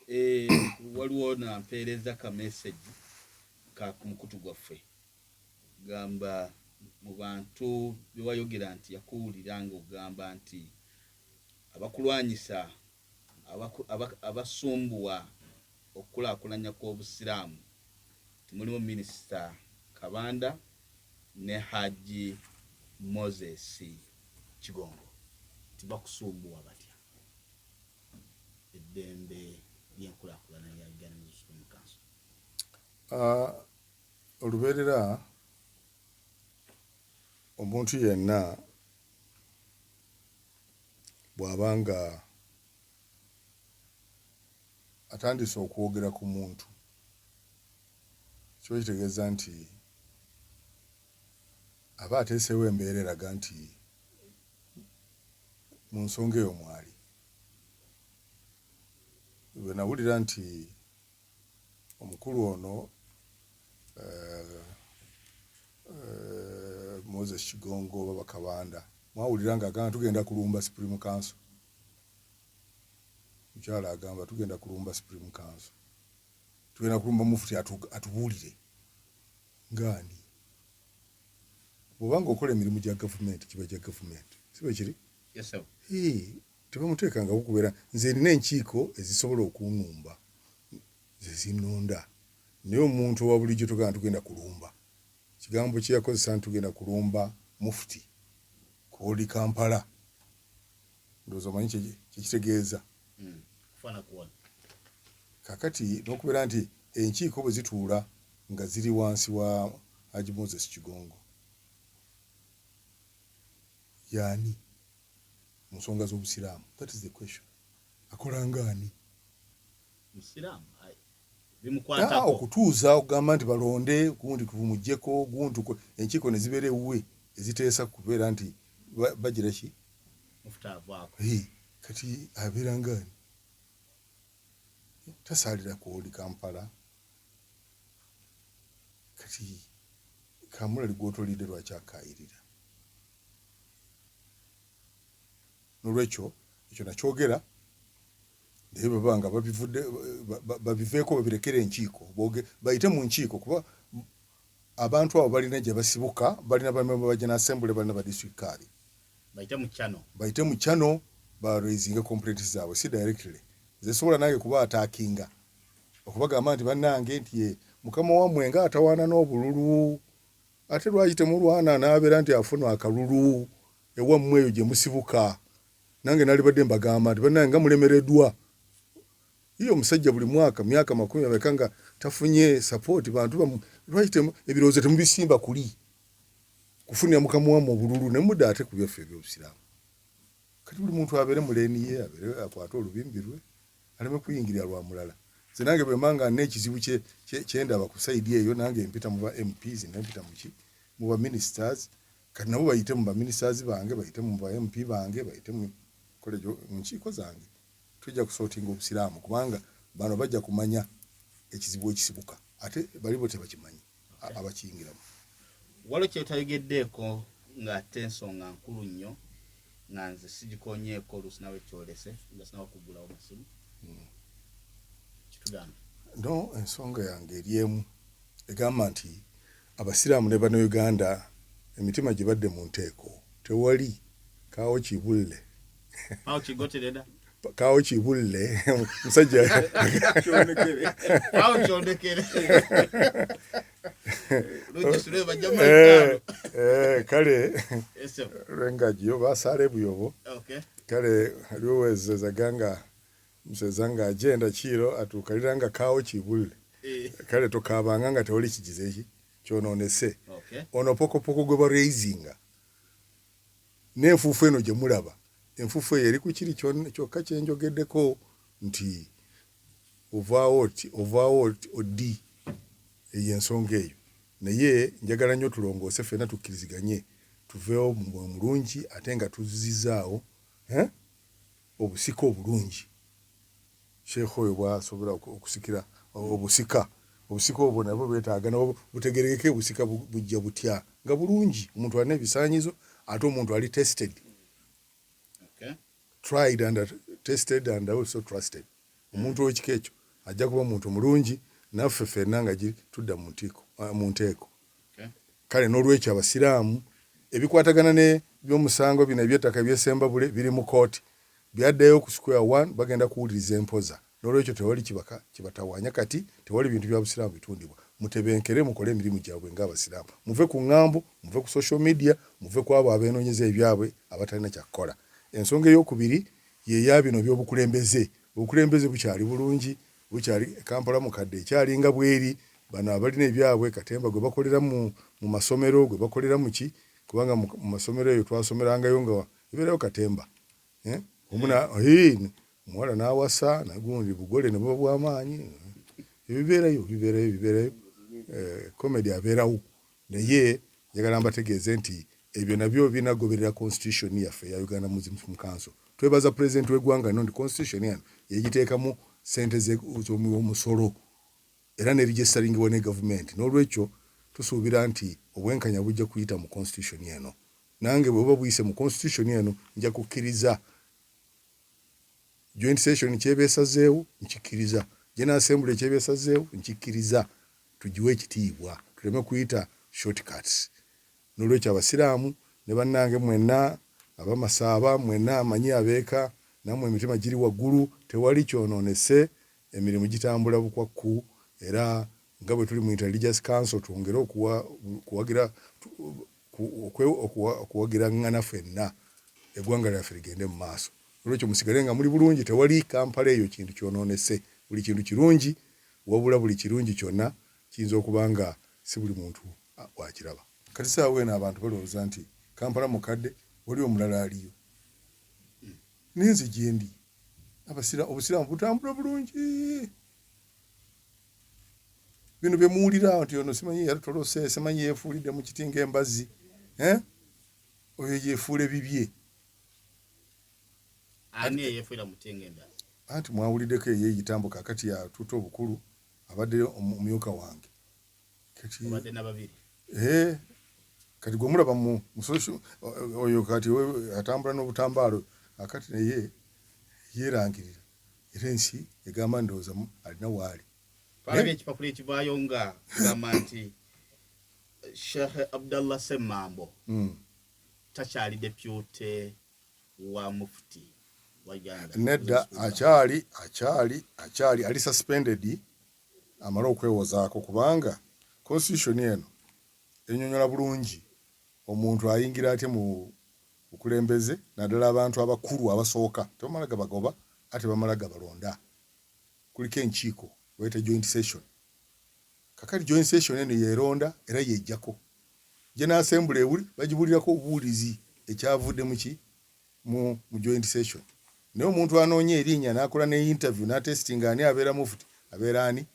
Eh, waliwo nampeereza ka message ka ku mukutu gwaffe gamba mu bantu bewayogera nti yakuwulira nga ogamba nti abakulwanyisa abasumbuwa okukulaakulanya kw'obusiraamu mulimu minisita Kabanda ne Haji Moses Kigongo tibakusumbuwa batya eddembe ly'enkulaakulana ya Uganda Muslim Council? Olubeerera omuntu yenna bw'aba nga atandise okwogera ku muntu, kiba kitegeeza nti aba ateeseewo embeera eraga nti mu nsonga eyo mwali. Bwe nawulira nti omukulu ono Moses Kigongo oba Bakabanda, mwawulira ng'agamba tugenda kulumba Supreme Council. Mukyala agamba tugenda kulumba Supreme Council, tugenda kulumba mufuti atubuulire ngaani. Bw'oba ng'okola emirimu gya gavumenti, kiba gya gavumenti, si bwe kiri? Yes, sir. Tebamuteekangako kubeera nze nina enkiiko ezisobola okunnumba, ze zinnonda, naye omuntu owa bulijjo togamba tugenda kulumba. Kigambo kye yakozesa nti tugenda kulumba mufuti ku Old Kampala, ndowooza omanyi kye kitegeeza. Kaakati n'okubeera nti enkiiko bwe zituula nga ziri wansi wa Haji Moses Kigongo, y'ani mu nsonga z'Obusiraamu? That is the question. Akola ng'ani? Musiraamu bimukwatako. Okutuuza okugamba nti balonde gundi tumuggyeko gundi, enkiiko ne zibeera ewuwe eziteesa kubeera nti bagira ki? Mufuti avaako. Kati abeera ng'ani? Tasaalira ku Old Kampala. Kati kamulali gw'otolidde lwaki akaayirira? N'olwekyo ekyo nakyogera, naye bwe baba nga babivudde babiveeko, babirekere enkiiko, bayite mu nkiiko, kuba abantu abo balina gye basibuka, balina bamemba ba General Assembly, balina ba district kaali. Bayite mu channel. Bayite mu channel ba raisinge complaints zaabwe, si directly. Nze sobola nange kuba attackinga okubagamba nti bannange nti ye mukama wammwe nga atawaana n'obululu, ate lwaki temulwana n'abeera nti afuna akalulu ewammwe eyo gye musibuka? Nange nalibadde mbagamba nti bannange nga mulemereddwa. Ye omusajja buli mwaka myaka makumi abeka nga tafunye support bantu bamu, lwaki ebirowoozo temubisimba kuli kufunira mukama wammwe obululu ne mudda ate ku byaffe eby'obusiraamu? Kati buli muntu abeere mu leeni ye, abeere akwate olubimbi lwe, aleme kuyingirira lwa mulala. Nze nange bwe mba nga nina ekizibu kye ndaba ku sayidi eyo, nange mpita mu ba MPs, ne mpita muki mu ba ministers. Kati nabo bayite mu ba ministers bange, bayite mu ba MP bange, bayite mu college, mu nkiiko zange. Tujja kusootinga obusiraamu, kubanga bano bajja kumanya ekizibu ekisibuka, ate bali bo tebakimanyi abakiyingiramu. Waliwo kyetayogeddeeko ng'ate ensonga nkulu nnyo nga nze sigikonyeeko oluusi nawe kyolese nga sinaba kuggulawo masimu, kitugambe. No, ensonga yange eri emu egamba nti abasiraamu ne bannayuganda emitima gye badde mu nteeko, tewali kaawo kibulle. Awo kigotereda. Kaawo kibulle musajja. Awo kyondekere. Kale lwengagiyo basaala ebuyobo. Kale aliwo nga museza nga agenda kiiro atuukalira nga kaawo kibulle. Kale tokaabanga nga tewali kigize eki kyonoonese. Ono pokopoko gwe baraisinga n'enfuufu eno gye mulaba, enfuufu eyo eri ku kiri kyokka kyenjogeddeko nti ovaawo oti, ovaawo oti oddi, eyo ensonga eyo. Naye njagala nnyo tulongoose ffenna, tukkiriziganye, tuveewo mu mwoyo mulungi ate nga tuzzizaawo obusika obulungi. Sheikh oyo bwasobola okusikira obusika, obusika obwo nabwo bwetaaga nabwo butegerekeke, obusika bujja butya nga bulungi, omuntu alina ebisaanyizo ate omuntu ali tested, tried and tested and also trusted. Omuntu ow'ekika ekyo ajja kuba muntu mulungi naffe ffenna nga tudda mu ntiiko mu nteeko. Kale n'olwekyo Abasiraamu ebikwatagana ne by'omusango bino eby'ettaka eby'e Ssembabule biri mu kkooti. Byaddayo ku square one bagenda kuwuliriza empoza. N'olwekyo tewali kibaka kibatawaanya kati, tewali bintu bya Busiraamu bitundibwa. Mutebenkere mukole emirimu gyabwe nga Abasiraamu. Muve ku ngambo, muve ku social media, muve kw'abo abenoonyeza ebyabwe abatalina kya kukola. Ensonga ey'okubiri ye ya bino eby'obukulembeze. Obukulembeze bukyali bulungi, bukyali Kampala mukadde ekyali nga bweri, bano abalina ebyabwe katemba gwe bakolera mu mu masomero, gwe bakolera mu ki, kubanga mu masomero eyo twasomerangayo nga ebeerayo katemba. Eh? Omuna eh, omuwala n'awasa nagundi bugole ne buba bw'amaanyi. Ebibeerayo bibeerayo bibeerayo eh, comedy abeerawo naye njagala mbategeeze nti ebyo nabyo binagoberera constitution yaffe eya Uganda Muslim Council. Twebaza president w'eggwanga lino nti constitution eno yagiteekamu ssente z'omusolo era neregisteringibwa ne gavumenti. N'olwekyo tusuubira nti obwenkanya bujja kuyita mu constitution eno. Nange bwe buba buyise mu constitution eno nja kukkiriza joint session kyeba esazeewo nkikkiriza, General Assembly kyeba esazeewo nkikkiriza, tugiwe ekitiibwa tuleme kuyita shortcuts. N'olwekyo Abasiraamu ne bannange mwenna abamasaaba mwenna amanyi abeeka nammwe emitima giri waggulu, tewali kyonoonese, emirimu gitambula bukwakku era nga bwe tuli mu Inter-Religious Council twongere okuwagira okuwagirangana fenna eggwanga lyaffe ligende mu maaso. Olwekyo musigale nga muli bulungi, tewali Kampala eyo kintu kyonoonese, buli kintu kirungi, wabula buli kirungi kyonna kiyinza okuba nga si buli muntu bw'akiraba. Kati ssaawa eno abantu balowooza nti Kampala mukadde, wali omulala aliyo. Naye nze gyendi Obusiraamu butambula bulungi. Bino bye muwulira nti ono simanyi yatolose, simanyi yeefuulidde mu kiti ng'embazzi, eh? Oyo yeefuule bibye. Ani eyeefuulira mu kiti ng'embazzi? Anti mwawuliddeko eyeeyita mbu kaakati yatutte obukulu, abadde omumyuka wange. Kati obadde na babiri. Eh, kati gwe mulaba mu social oyo kati atambula n'obutambaalo akati naye yeerangirira era ensi egamba ndowooza alina waali. Twalabye ekipapula ekivaayo nga kigamba nti Sheikh Abdallah Ssemambo takyali deputy wa mufti wa Uganda. Nedda, akyali akyali akyali ali suspended amale okwewozaako kubanga constitution eno enyonyola bulungi omuntu ayingira atya mu bukulembeze naddala abantu abakulu abasooka tebamala gabagoba ate bamala gabalonda. Kuliko enkiiko bayita joint session. Kakati joint session eno yeronda era yejjako. General Assembly ewuli bagibulirako obuwulizi ekyavudde muki mu joint session. Naye omuntu anoonya erinnya n'akola ne interview n'atestinga ani abeera mufti abeera ani,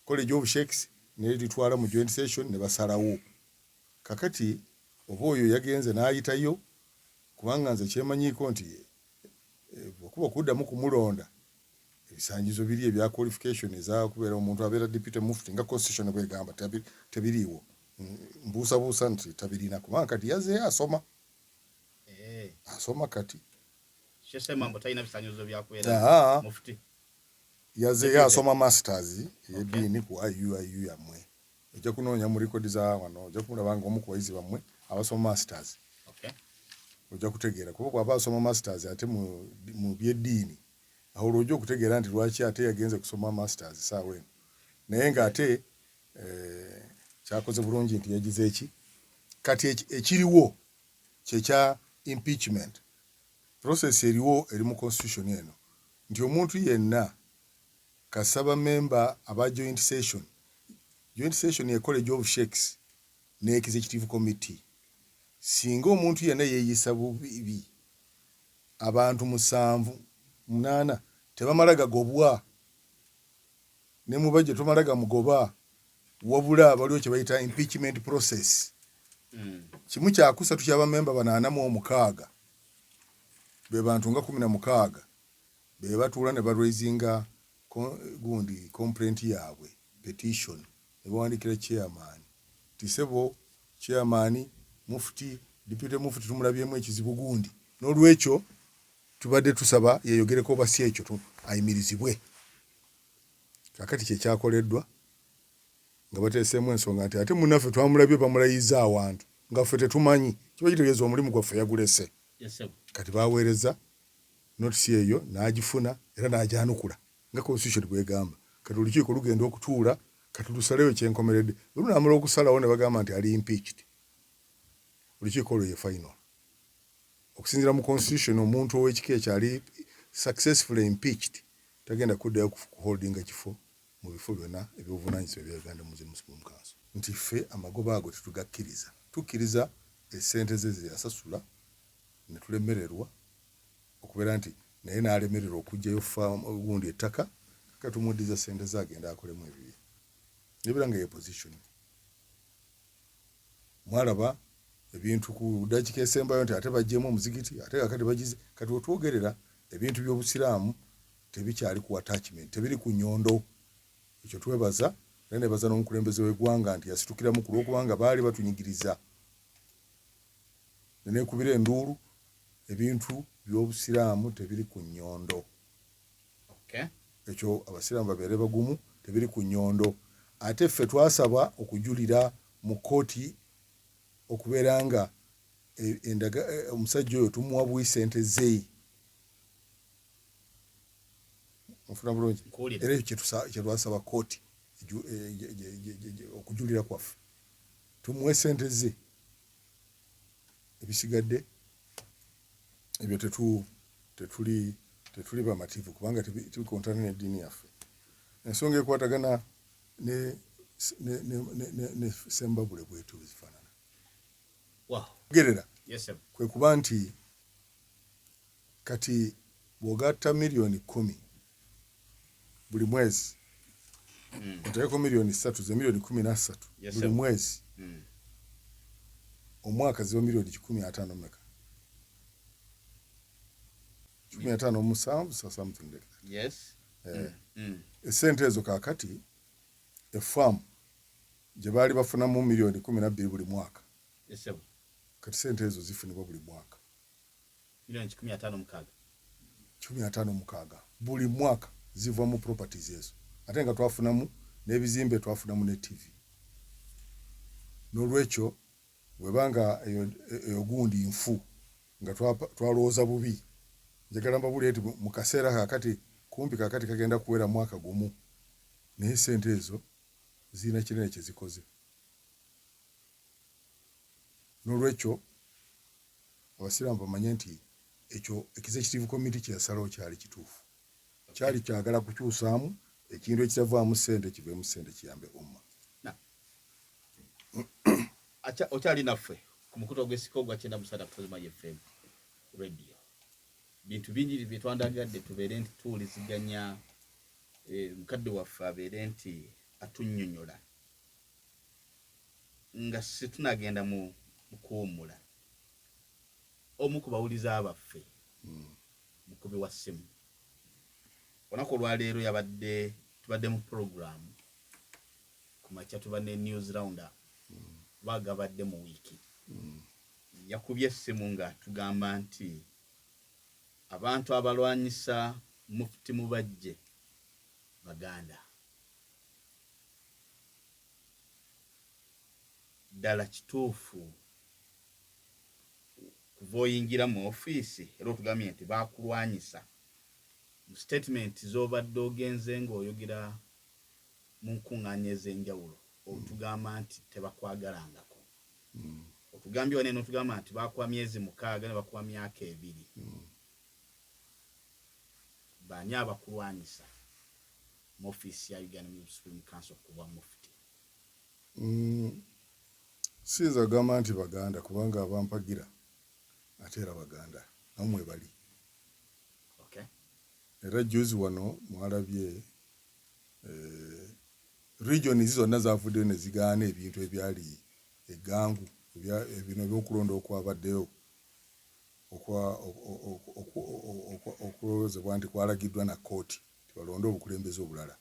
College of Sheikhs neritwala mu joint session ne basalawo. Kakati oba oyo yagenze n'ayitayo kubanga nze kyemanyiiko nti okuba okuddamu kumulonda ebisangizo biri ebya qualification eza kubeera omuntu abeera deputy mufti nga constitution bwegamba tebiriiwo. Mbuusabuusa nti tabirina kubanga kati yazzeeyo asoma. Asoma kati. Sheikh Ssemambo talina bisanyizo bya kubeera mufti. Yazzeeyo asoma masters ey'eddiini ku IUIU yammwe. Ojja kunoonya mu record za wano ojja kumulaba nga omu ku bayizi bammwe abasoma masters. Ojja kutegeera kuba bw'aba asoma masters ate mu by'eddiini awo lw'ojja okutegeera nti lwaki ate yagenze kusoma masters ssaawa eno. Naye ng'ate kyakoze bulungi nti yagize ki. Kati ekiriwo kyekya impeachment. Process eriwo eri mu constitution eno nti omuntu yenna kasita ba member aba joint session, joint session ye college of sheikhs ne executive committee, singa omuntu yenna yeyisa bubi abantu musanvu munaana tebamala gagobwa ne mubajje tomala gamugoba wabula waliwo kyebayita impeachment process. Kimu kyakusatu kya bamemba bano 46 be bantu nga 16 be batuula ne baraisinga gundi complaint yaabwe petition ne bawandiikira chairman nti ssebo chairman mufti deputy mufti tumulabyemu ekizibu gundi n'olwekyo tubadde tusaba yeeyogereko oba si ekyo Ayimirizibwe. Kakati kyekyakoleddwa nga bateeseemu ensonga nti ate munnaffe twamulabye bamulayiza awantu nga ffe tetumanyi, kiba kitegeeza omulimu gwaffe yagulese. Kati baweereza notisi eyo n'agifuna era n'agyanukula nga constitution bwegamba. Kati olukiiko lugenda okutuula kati lusalewo ekyenkomeredde. Bwe lunaamala okusalawo ne bagamba nti ali impeached, olukiiko olwo ye final. Okusinziira mu constitution, omuntu ow'ekika ekyo ali successfully impeached tagenda kuddayo kuholdinga kifo mu bifo byonna ebyobuvunaanyizibwa ebya Uganda Muslim Supreme Council. Nti ffe amagoba ago tetugakkiriza, tukkiriza essente ze ze yasasula ne tulemererwa okubeera nti naye n'alemererwa okuggyayo gundi ettaka, kaka tumuddiza ssente ze agenda akolemu ebibye. Nebeera nga ye position. Mwalaba ebintu ku ddakiika esembayo nti ate baggyemu omuzikiti, ate kakati bagize. Kati wetwogerera ebintu by'Obusiraamu tebikyali ku attachment, tebiri ku nnyondo. Ekyo twebaza era nebaza n'omukulembeze w'eggwanga nti yasitukiramu ku lw'okubanga baali batunyigiriza. Ne neekubira enduulu, ebintu by'Obusiraamu tebiri ku nnyondo. Ekyo Abasiraamu babeere bagumu, tebiri ku nnyondo. Ate ffe twasaba okujulira mu kkooti okubeera nga omusajja oyo tumuwa buwi ssente ze. Nfuna bulungi? Era ekyo kye twasaba kkooti, okujulira kwaffe, tumuwe ssente ze, ebisigadde ebyo tetuli tetuli bamativu kubanga tebikontana n'eddiini yaffe. Ensonga ekwatagana ne, ne, ne, ne, ne, ne Sembabule bwetyo bwe zifaanana. Gerera kwe kuba nti kati bw'ogatta miliyoni 10 buli mwezi, oteekeko miliyoni 3, ze miliyoni 13 buli mwezi, omwaka ziba miliyoni 150 meka? 157, something like that. Eh. Esente ezo kaakati efaamu gye baali bafunamu miliyoni 12 buli mwaka, kati sente ezo zifunibwa buli mwaka. Miliyoni 156. 156 buli mwaka ziva mu properties ezo, ate nga twafunamu n'ebizimbe, twafunamu ne TV. N'olwekyo bwebanga eyo gundi nfu nga twalowooza bubi, njagala mbabulire nti mu kaseera kakati kumpi kakati kagenda kuwera mwaka gumu, naye sente ezo zirina kinene kye zikoze. N'olwekyo Abasiraamu bamanye nti ekyo executive committee kye yasalawo kyali kituufu, kyali kyagala kukyusaamu ekintu ekitavaamu ssente kiveemu ssente kiyambe umma. Okyali naffe ku mukutu ogw'esika ogwa 93 FM radio. Bintu bingi bye twandagadde tubeere nti tuwuliziganya, mukadde waffe abeere nti atunnyonnyola nga situnagenda mu kuwummula. Omu ku bawuliza baffe, mukubi wa ssimu, olunaku olwaleero yabadde tubadde mu puroguramu ku makya, tuba ne news round up oba gabadde mu wiiki. Yakubye essimu ng'atugamba nti abantu abalwanyisa Mufti Mubajje Baganda. Ddala kituufu kuva oyingira mu ofiisi era otugambye nti bakulwanyisa mu statement z'obadde ogenze ng'oyogera mu nkuŋŋaanya ez'enjawulo, otugamba nti tebakwagalangako. Otugambye wane n'otugamba nti bakuwa myezi 6 ne bakuwa myaka 2. Baani abakulwanyisa mu ofiisi ya Uganda Muslim Supreme Council kubwa mufti? Siyinza kugamba nti Baganda, kubanga abampagira ate era Baganda nabo mwebali. Era juzi wano mwalabye regions zonna zavuddeyo ne zigaana ebintu ebyali eggangu bino ebyokulonda okwabaddeyo okulowoozebwa nti kwalagiddwa na kkooti tibalonde obukulembeze obulala.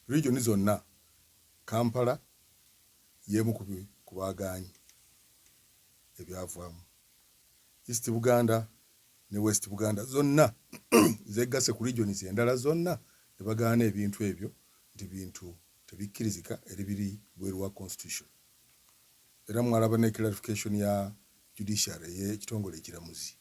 Region zonna, Kampala y'emu ku baagaanyi ebyavaamu. East Buganda Ne West Buganda zonna zeggase ku regions endala zonna ne bagaana ebintu ebyo nti bintu tebikkirizika eri biri bweru wa constitution. Era mwalaba ne clarification ya judiciary ey'ekitongole ekiramuzi.